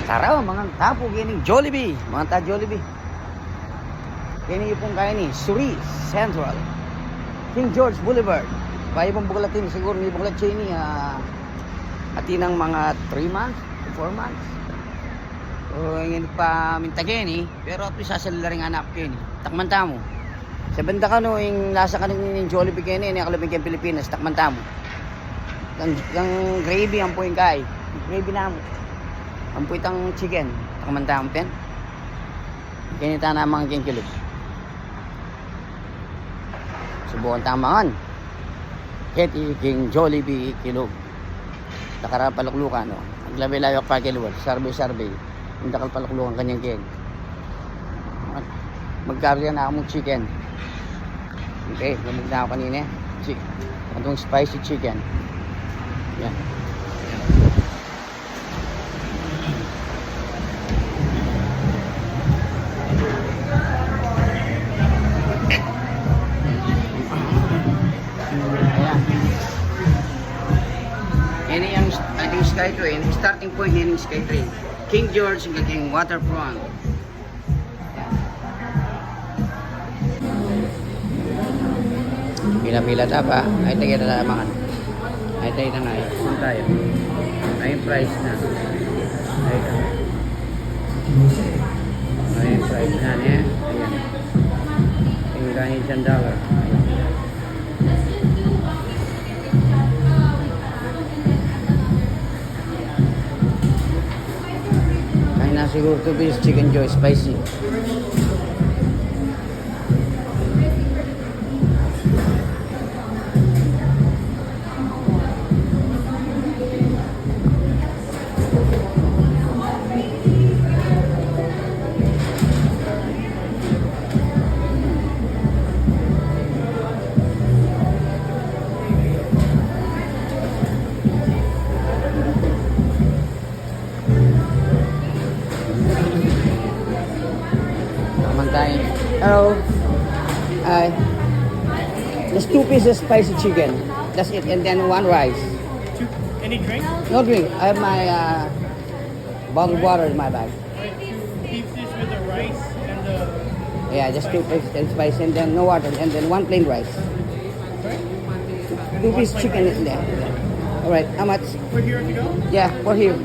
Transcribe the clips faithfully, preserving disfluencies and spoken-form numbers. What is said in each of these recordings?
Tara, mangan ta pu keni Jollibee, mangan ta Jollibee. Keni yu pung keni, Suri Central, King George Boulevard. Bayu pung buklat ini, siguru ini buklat ini, ah, atin nang mga three months to four months. O, ingin pa minta keni, pero at least sasali la ring anak keni. Takman tamu. Sa banda kanu, ing lasa kanu ning Jollibee keni, ini akalabing keng Pilipinas, takman tamu. Yang, yang gravy, ampo ing kai. Gravy namu. Ampo itang chicken. Takman tamu, pen. Keni tana mangan king kilub. Subukan tamu mangan. Keti king Jollibee kilub. Dakal a paluklukan, no? Aglabe-labe ya pakiluan. Sarbe-sarbe. Ing dakal paluklukan kanyan keni. Mag-, magkari na akong chicken. Okay, lamig na ako kanina, eh. Chi-, itong spicy chicken. Yan. Ayan. Ini yang, I think, Sky Train. Starting point ini Sky Train. King George hanggang Waterfront. Pila-pila ta pa. Ay, tayo na naman. Ay, tayo na nga. Saan tayo? Ay, yung price na. Ay, ay, yung price na niya. Ayan. Yung ganyan siyang dollar. Ayan. Kain na siguro two pieces chicken joy, spicy. Naman tayo. Hello. Hi. Just two pieces spicy chicken. That's it. And then one rice. Two, any drink? No drink. I have my, uh, bottled water in my bag. Like two pizzas with the rice and the Yeah, just two spicy. Pizzas and spicy and then no water and then one plain rice. Sorry? Two piece chicken in there. Alright, how much? We're here to go? Yeah, we're here.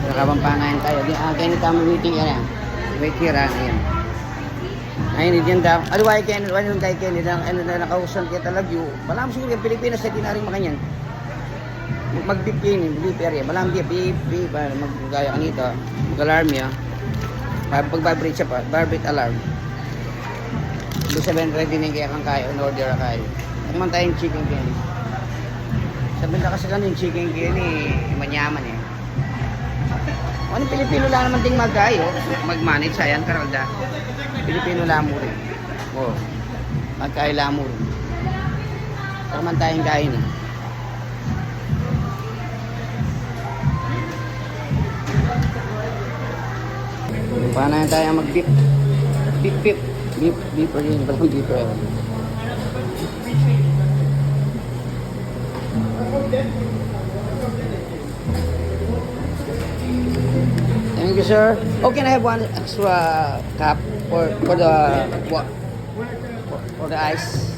Nakabang pa ngayon tayo. Di, ah, kaya tamu waiting area. Wait here, ah, ayan. Ay, ini dyan daw. Ano ba, Ken? Ano yung kay Ken? Ano na nakausan kita lagyo? Wala mo siguro yung Pilipinas sa dinaring makanyan. Mag-beef ini, beef area. Malamang beef, beef, beef, ah, mag-, gaya kanito. Mag-alarm ya. Pag, pag-vibrate siya pa, vibrate alarm. Ibig sabihin, ready na yung kaya kang kaya, in order na kaya. Naman tayong chicken kaya. Sabi na kasi kanun yung chicken kaya ni manyaman eh. Ano, Pilipino lang naman ding mag-ayo, mag-manage, ayan, karalda. Pilipino lang mo rin. Oh, mag-ayo lang mo rin. Naman tayong kain eh. Paano tayo mag-beef? Beef, beef. Beef, beef, beef, beef. Thank you, sir. Oh, can I have one extra cup for, for the, what? For, for the ice.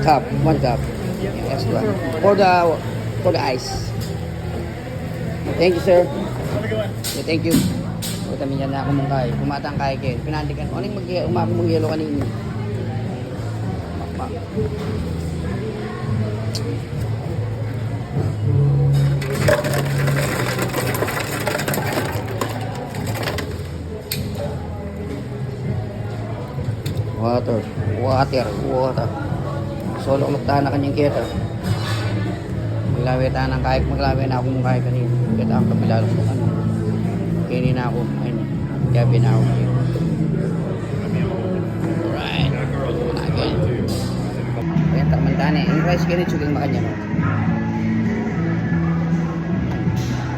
Cup, one cup. Extra. For the, for the ice. Thank you, sir. Have a good one. Yeah, thank you. Kami niya na ako mong kay. Kumatang kay Ken. Pinandikan. Ano yung mag-, uma-, mag-yelo kanina? Ma-, ma-, Water, water, water. Solo magtana kanyang kita. Maglawe tanang kahit maglawe na akong kahit kanina. Kita ang kapilalang ko ano. Kini na ako. Ayun. Gabi na ako. Alright. Again. Ayan, takman tane. Yung rice kini, tsugang makanya, no?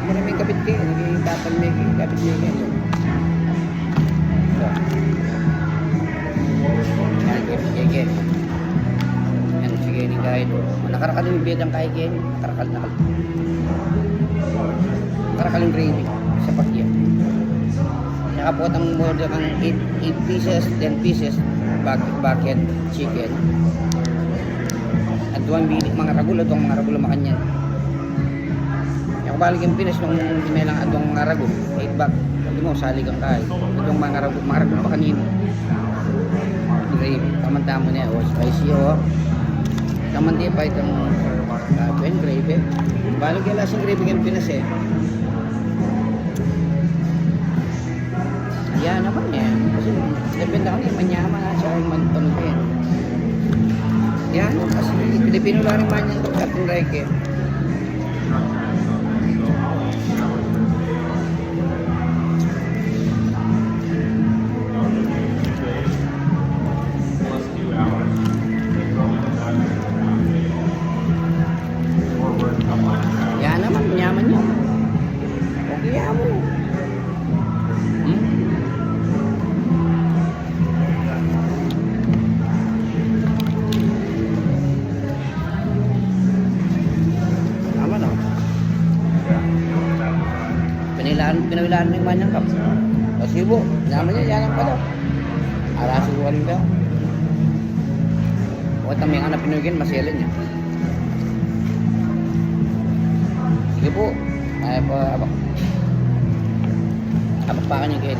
Maraming kapit kayo. Naging tapal may kapit may kayo. Yan, sige, sige. Yan, sige, ni. Kaya ito, nakarakal ing biyadang kaya kaya, nakarakal, nakal-, nakarakal ing gravy sa pagyan. Nakapot ang order kang eight, eight pieces, ten pieces, bak-, bucket chicken. At duwang bilik mga ragul, at duwang mga ragul makanyan. Aku balik ing Pinas nung dimelang adwang ngaragul, eight bag. Di mu, salig kang kai. Adwang mga ngaragul, mga ngaragul pa kanini. Gravy, tamang-tama ne, o, spicy, o. Tamang tipa itang, ah, gravy. Balik kaya lasang gravy kang Pinas, e. Yan naman, e. Kasi depende kung manyaman na siya, kung man-, ano, e. Yan, kasi Pilipino lang rin man yan, itong Captain Riker. Yan naman, manyaman yan. Okay, yan mu. Hmm? Tama na. Pinilaan, pinilaan mu ing manyang kap. Kasi bu, naman yan, yan ang pala. Arasi ko ka. O, taming anak pinugin, maselin niya. Sige bu. Ay, pa, abak. Abak pa kanya kayo.